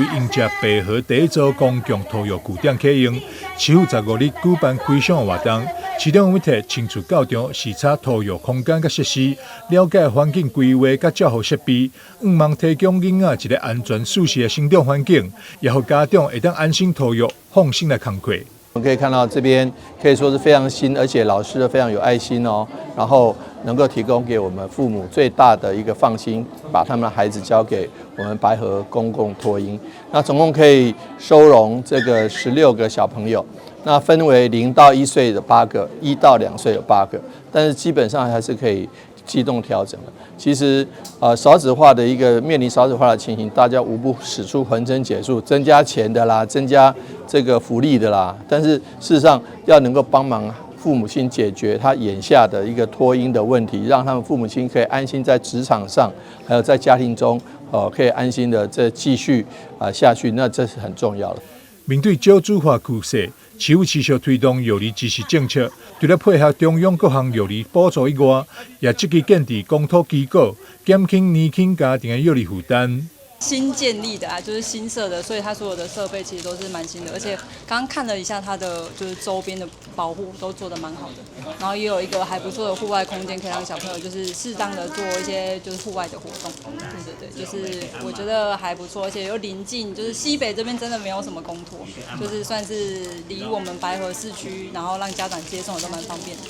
為迎接白河第一座公共托育據點啟用，市府15日舉辦開箱活動。市長黃偉哲親自到場視察托育空間佮設施，了解環境規劃佮照護設備，向望提供囡仔一个安全舒適的成長環境，也予家長會當安心托育，放心來工課。我們可以看到這邊可以說是非常新，而且老師都非常有愛心哦，然後能夠提供給我們父母最大的一個放心，把他們的孩子交給我們白河公共托嬰。那總共可以收容這個16個小朋友，那分為0到1歲的八個，1到2歲有八個，但是基本上還是可以機動調整的。其實，少子化的一個面臨少子化的情形，大家無不使出渾身解數，增加錢的啦，增加這個福利的啦。但是事實上，要能夠幫忙父母親解決他眼下的一個托嬰的問題，讓他們父母親可以安心在職場上，還有在家庭中，可以安心的這繼續啊下去，那這是很重要的。面對少子化趨勢，市府持續推動育兒支持政策，除了配合中央各項育兒補助以外，也積極建置公托機構，減輕年輕家庭的育兒負擔。新建立的啊，就是新設的，所以它所有的設備其實都是蠻新的，而且剛剛看了一下它的就是周邊的保護都做得蠻好的，然後也有一個還不錯的戶外空間，可以讓小朋友就是適當的做一些就是戶外的活動。對對對，就是我覺得還不錯，而且又臨近，就是西北這邊真的沒有什麼公托，就是算是離我們白河市區，然後讓家長接送也都蠻方便的。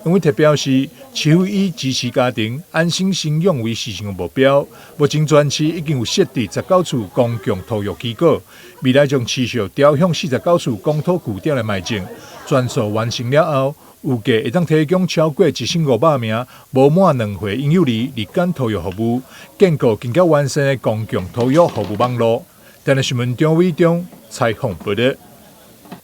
黃偉哲表示，市府以支持家庭安心生養為市政的目標。目前全市已經有設置19處公共托育機構，未來將持續朝向49處公托據點來邁進。全數完成了後，預計會當提供超過1500名無滿2歲嬰幼兒日間托育服務，建構更加完善的公共托育服務網路。電視新聞張偉中採訪報道。